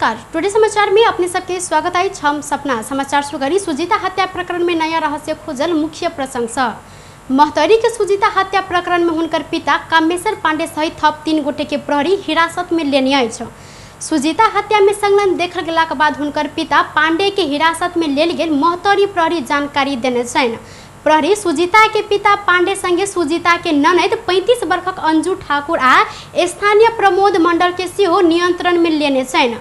नमस्कार, टुडे समाचार में अपने सबके स्वागत अछि। हम सपना। समाचार शुरू करी सुजीता हत्या प्रकरण में नया रहस्य खोजल मुख्य प्रसंग। महोत्तरी के सुजीता हत्या प्रकरण में हुनकर पिता कामेश्वर पांडे सहित थप 3 गोटे के प्रहरी हिरासत में लेने अछि। सुजीता हत्या में संलग्न देखल गेलाक बाद हुनकर पिता पांडे के हिरासत में लेल गेल महोत्तरी प्रहरी जानकारी देने छनि। प्रहरी सुजीता के पिता पांडे संगे सुजीता के ननद 35 वर्षक अंजू ठाकुर आ स्थानीय प्रमोद मंडल के सेहो नियंत्रण में लेने छनि।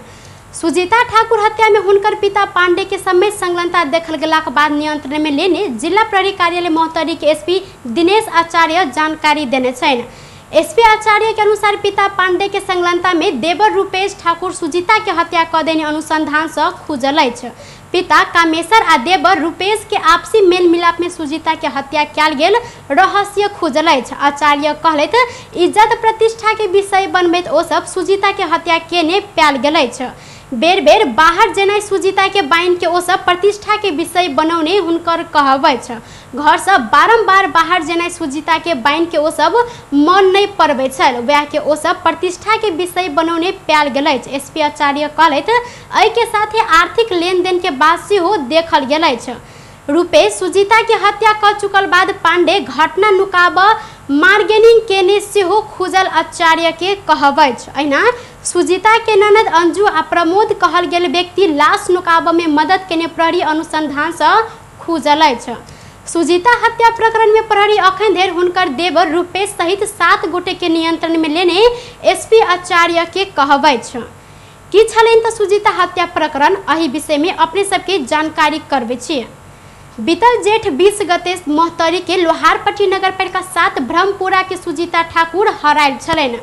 सुजीता ठाकुर हत्या में हुनकर पिता पांडे के समेत संलग्नता देखल गेलाक बाद नियंत्रण में लेने जिला प्रहरी कार्यालय महोत्तरी के एसपी दिनेश आचार्य जानकारी देने छनि। एसपी आचार्य के अनुसार पिता पांडे के संलग्नता में देवर रूपेश ठाकुर सुजीता के हत्या क देने अनुसंधान से खुजल अछि। पिता कामेश्वर आ देवर रूपेश के आपसी मेल मिलाप में सुजीता के हत्या कयल गेल रहस्य खुजल अछि। आचार्य कहलथि इज्जत प्रतिष्ठा के विषय बनबैत ओ सब सुजीता के हत्या केने पायल गेल अछि। बेर बेर बाहर जेनाइ सुजीता के बाइन के ओ सब प्रतिष्ठा के विषय बनौने हुनकर कहब अछि। घर से बारम्बार बाहर जेनाइ सुजीता के बाइन के ओ सब मन नहीं पड़बै छल, वएह के ओ सब प्रतिष्ठा के विषय बनौने पायल गेल अछि। एसपी आचार्य कहलथि एहि के साथे आर्थिक लेनदेन के बात सेहो देखल गेल अछि। रूपेश सुजीता के हत्या क चुकल बाद पांडे घटना नुकाब मार्गेनिंग केने सेहो खुजल आचार्य के कहब अछि। अहिना सुजीता के ननद अंजू आ प्रमोद कहल गेल व्यक्ति लाश नुकाब में मदद केने प्रहरी अनुसंधान से खुजल अछि। सुजीता हत्या प्रकरण में प्रहरी अखन धरि हुनकर देवर रूपेश सहित 7 गोटे के नियंत्रण में लेने एसपी आचार्य के कहब अछि। की छलनि त सुजीता हत्या प्रकरण, एहि विषय में अपने सबके जानकारी करबै छी। बीतल जेठ 20 गते महोत्तरी के लोहारपट्टी नगरपालिका 7 ब्रह्मपुरा के सुजीता ठाकुर हरायल छलनि।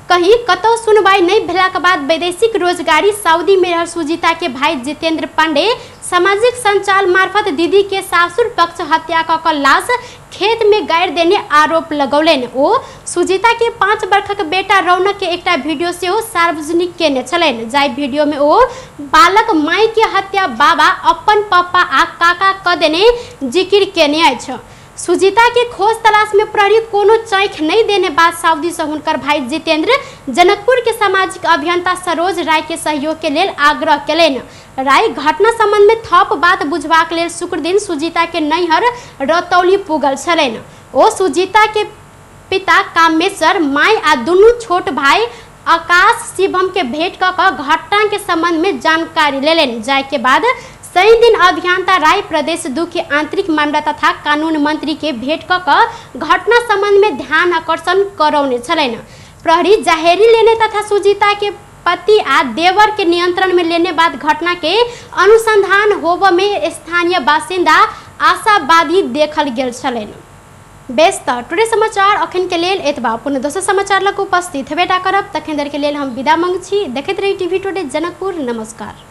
कहीं कतौ सुनवाई नहीं भेलाक बाद वैदेशिक रोजगारी सऊदी में रहल सुजीता के भाई जितेंद्र पांडे सामाजिक संचार मार्फत दीदी के सासुर पक्ष हत्या क क लाश खेत में गाड़ि देने आरोप लगौलनि। ओ सुजीता के 5 वर्षक बेटा रौनक के एकटा वीडियो सेहो सार्वजनिक केने छलनि, जाहि वीडियो में ओ बालक माई के हत्या बाबा अपन पप्पा आ काका क देने जिक्र केने अछि। सुजीता के खोज तलाश में प्रहरी कोनो चैख नहीं देने बाद सऊदी से हुनकर भाई जितेंद्र जनकपुर के सामाजिक अभियंता सरोज राय के सहयोग के लेल आग्रह केलनि। राय घटना संबंध में थप बात बुझबाक लेल शुक्र दिन सुजीता के नैहर रतौली पुगल छलनि। ओ सुजीता के पिता कामेश्वर, माय आ दुनू छोट भाई आकाश शिवम के भेंट क घटना के संबंध में जानकारी लेलनि। जाय के बाद शनि दिन अभियंता राय प्रदेश 2 के आंतरिक मामला तथा कानून मंत्री के भेंट क घटना संबंध में ध्यान आकर्षण करौने छलनि। प्रहरी जाहेरी लेने तथा सुजीता के पति आ देवर के नियंत्रण में लेने बाद घटना के अनुसंधान होब में स्थानीय बासिन्दा आशावादी देखल गेल छलनि। बेस त टुडे समाचार अखन के लेल एतबा। पुनः दोसर समाचार लग उपस्थित हेबे करब, तखन देर के लेल हम विदा मांग छी। देखैत रही टीवी टुडे जनकपुर। नमस्कार।